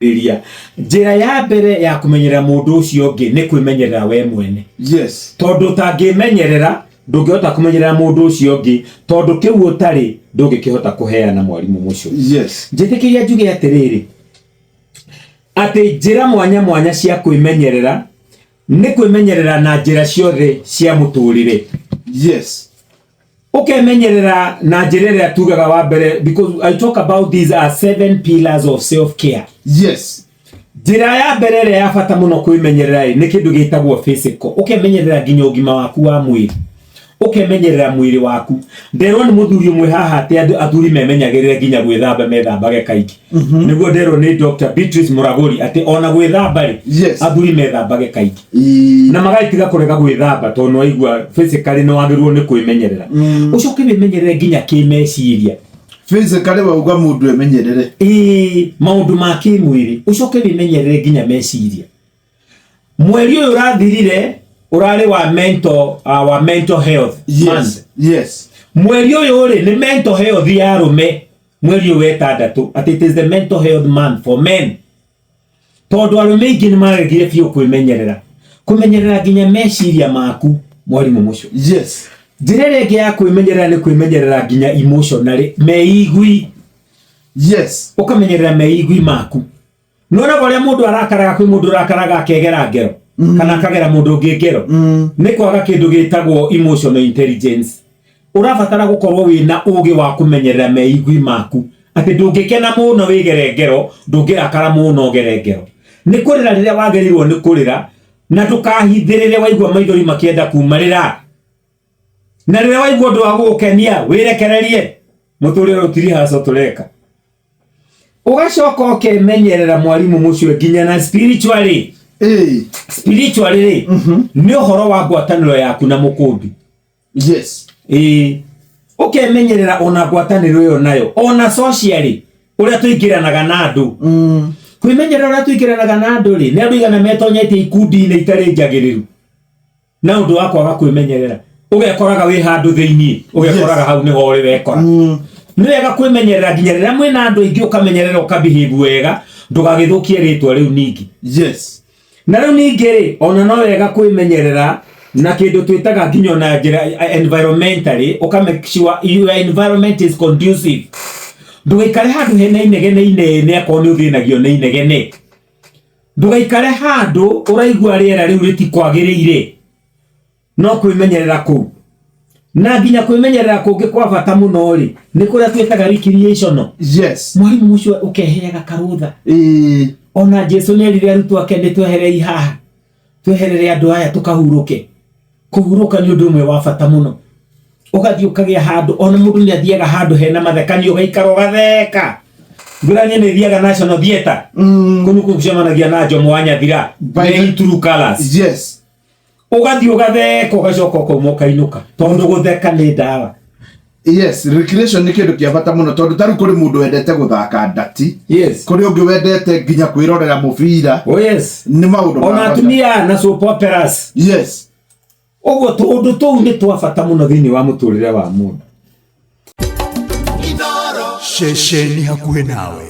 Rĩria njĩra ya mbere ya kũmenyerera mũndũ ũcio ũngĩ nĩ kwĩmenyerera we mwene. Tondũ ũtangĩmenyerera, ndũngĩhota kũmenyerera mũndũ ũcio ũngĩ, tondũ kĩu ũtarĩ ndũngĩkĩhota kũheana, mwarimũ mũcio. Njĩtĩkĩria njuge atĩrĩrĩ, atĩ njĩra mwanya mwanya cia kwĩmenyerera nĩ kwĩmenyerera na njĩra ciothe cia mũtũrĩre. Ũkemenyerera na njĩra ĩrĩa tugaga wa mbere, because I talk about these are seven pillars of self care. Njĩra ya mbere ĩrĩa ya bata mũno kwĩmenyerera ĩ, nĩ kĩndũ gĩtagwo physical. Ũkemenyerera nginya ũgima waku wa mwĩrĩ, ũkemenyerera mwĩrĩ waku. Nderwo nĩ mũthuri ũmwe haha atĩ andũ athuri memenyagĩrĩre nginya gwĩthamba, methambage kaingĩ. Nĩguo nderwo nĩ Dr. Beatrice Mũragũri atĩ ona gwĩthamba rĩ, athuri methambage kaingĩ na magagĩtiga kũrega gwĩthamba, tondũ nĩwaigua physically nĩ wagĩrĩirwo nĩ kwĩmenyerera. Ũcoke wĩmenyerere nginya kĩmeciria. Physically wauga mũndũ emenyerere. Ĩĩ, maũndũ ma kĩmwĩrĩ, ũcoke wĩmenyerere nginya meciria. Mweri ũyũ ũrathirire ũrarĩ wa mental health month. Mweri ũyũ rĩ, nĩ mental health ya arũme. Mweri ũyũ wetandatũ, atĩ it is the mental health month for men, tondũ arũme aingĩ nĩ maregire biũ kwĩmenyerera, kũmenyerera nginya meciria maku, mwarimũ mũcio. Njĩra ĩrĩa ĩngĩ ya kwĩmenyerera nĩ kwĩmenyerera nginya emotionally, meigui. Ũkamenyerera meigui maku. Nĩwonaga ũrĩa mũndũ arakaraga? Kwĩ mũndũ ũrakaraga akegera ngero kana akagera mũndũ ũngĩ ngero. Nĩ kwaga kĩndũ gĩtagwo emotional intelligence. Ũrabatara gũkorwo wĩna ũgĩ wa kũmenyerera meigui maku, atĩ ndũngĩkena mũno wĩgere ngero, ndũngĩrakara mũno ũgere ngero. Nĩ kũrĩra rĩrĩa wagĩrĩirwo nĩ kũrĩra, na ndũkahithĩrĩre waigua maithori makĩenda kuma rĩra, na rĩrĩa waigua ũndũ wa gũgũkenia wĩrekererie. Mũtũrĩre ũtiri haco tũreka. Ũgacoka ũkemenyerera, mwarimũ mũcio, nginya na spiritually. Spiritually rĩ, nĩ ũhoro wa ngwatanĩro yaku na mũkũmbi. Ĩĩ, ũkemenyerera ona ngwatanĩro ĩyo nayo, ona socially, ũrĩa tũingĩranaga na andũ. Kwĩmenyerera ũrĩa tũingĩranaga na andũ rĩ, nĩ andũ igana metonyetie ikundi-inĩ itarĩ njagĩrĩru na ũndũ wa kwaga kwĩmenyerera. Ũgekoraga wĩ handũ thĩiniĩ, ũgekoraga hau nĩho ũrĩ wekora. Nĩ wega kwĩmenyerera nginya rĩrĩa mwĩna andũ aingĩ, ũkamenyerera, ũkabehave wega, ndũgagĩthũkie rĩtwa rĩu ningĩ. Na rĩu ningĩ rĩ, ona no wega kwĩmenyerera na kĩndũ twĩtaga nginya ona njĩra environmentally, ũka make sure your environment is conducive. Ndũgaikare handũ hena inegene inene akorwo nĩ ũthĩnagio nĩ inegene. Ndũgaikare handũ ũraigua rĩera rĩu rĩtikwagĩrĩire. No kwĩmenyerera kũu. Na nginya kwĩmenyerera kũngĩ kwa bata mũno rĩ, nĩ kũrĩa twĩtaga recreational. Mwarimũ ũcio, ũkeheaga karũtha. Ona Jesu nĩ erire arutwo ake, nĩ tweherei haha, tweherere andũ aya, tũkahurũke. Kũhurũka nĩ ũndũ ũmwe wa bata mũno. Ũgathiĩ ũkagĩa handũ, ona mũndũ nĩ athiaga handũ hena mathekanio, ũgaikara ũgatheka. Ngũra niĩ nĩ thiaga National Theatre. Kũu nĩkuo gũcemanagia na Jomo wa Nyathira in true colours. Ũgathiĩ ũgatheka, ũgacoka ũkauma, ũkainũka, tondũ gũtheka nĩ ndawa. Yes, recreation nĩ kĩndũ kĩa bata mũno, tondũ tarĩu kũrĩ mũndũ wendete gũthaka ndati, kũrĩ ũngĩ wendete nginya kwĩrorera mũbira. Nĩ maũndũ ona ma bata. Atumia na soap operas. Ũguo tũũndũ tũu nĩ twa bata mũno thĩinĩ wa mũtũrĩre wa mũndũ. Ceceni hakuhĩ nawe.